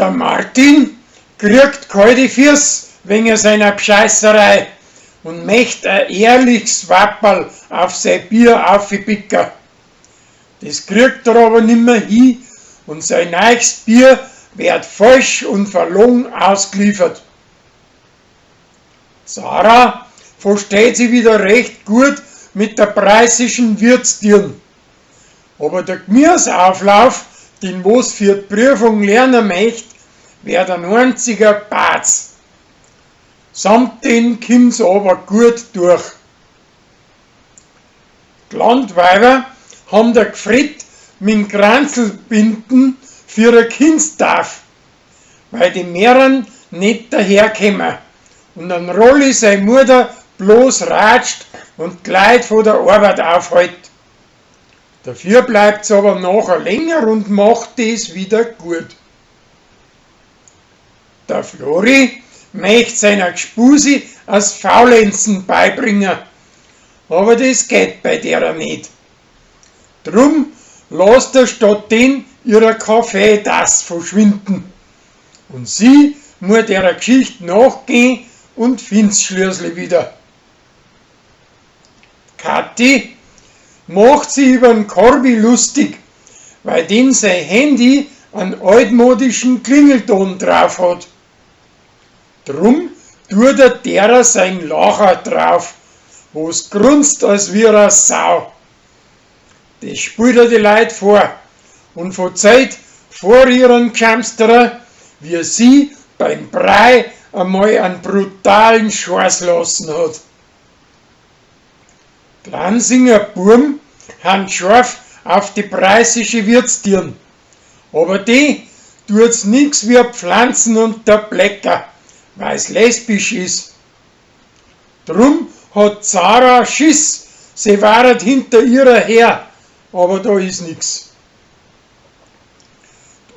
Der Martin kriegt kalte Füß wegen seiner Bscheißerei und möcht a ehrlichs Wapperl auf sein Bier aufpicken. Das kriegt er aber nimmer hin und sein neues Bier wird falsch und verlogen ausgeliefert. Sarah versteht sich wieder recht gut mit der preußischen Wirtsdirn. Aber der Gemüseauflauf, den was für die Prüfung lernen möcht, wird ein einziger Batz. Samt den kommt's aber gut durch. Die Landweiber haben der gefreut mit Kranzelbinden für a Kindstaf, weil die Mehreren nicht daherkommen und an Rolli seine Mutter bloß ratscht und die Leute von der Arbeit aufhält. Dafür bleibt's aber nachher länger und macht es wieder gut. Der Flori möcht seiner Gspusi as Faulenzen beibringen, aber das geht bei derer nicht. Drum lasst er statt den ihrer Kaffeetasse verschwinden. Und sie muss derer Geschichte nachgehen und find's schließlich wieder. Kathi macht sie übern Corby lustig, weil den sein Handy einen altmodischen Klingelton drauf hat. Drum tut er derer sein Lacher drauf, wo's grunzt als wie a Sau. Das spielt er die Leut vor und verzeiht vor ihren Gschamsterer, wie sie beim Brei einmal einen brutalen Scheiß lassen hat. Die Lansinger Burm han scharf auf die preußische Wirtsdirn, aber die tut's nix wie Pflanzen und der Blecker, weil's lesbisch is. Drum hat Zara Schiss, sie waret hinter ihrer her, aber da is nix.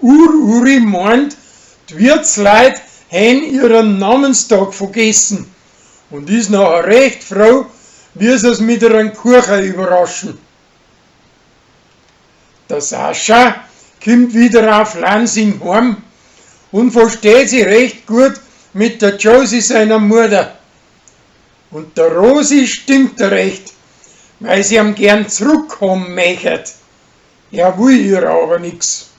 Ur-Uri meint, die Wirtsleit hen ihren Namenstag vergessen und is nachher recht froh, wie sie es mit ihren Kuchen überraschen. Der Sascha kommt wieder auf Lansing heim und versteht sich recht gut mit der Josie seiner Mutter. Und der Rosi stinkt er recht, weil sie ihm gern zurückkommen möchtet. Er will ihr aber nix.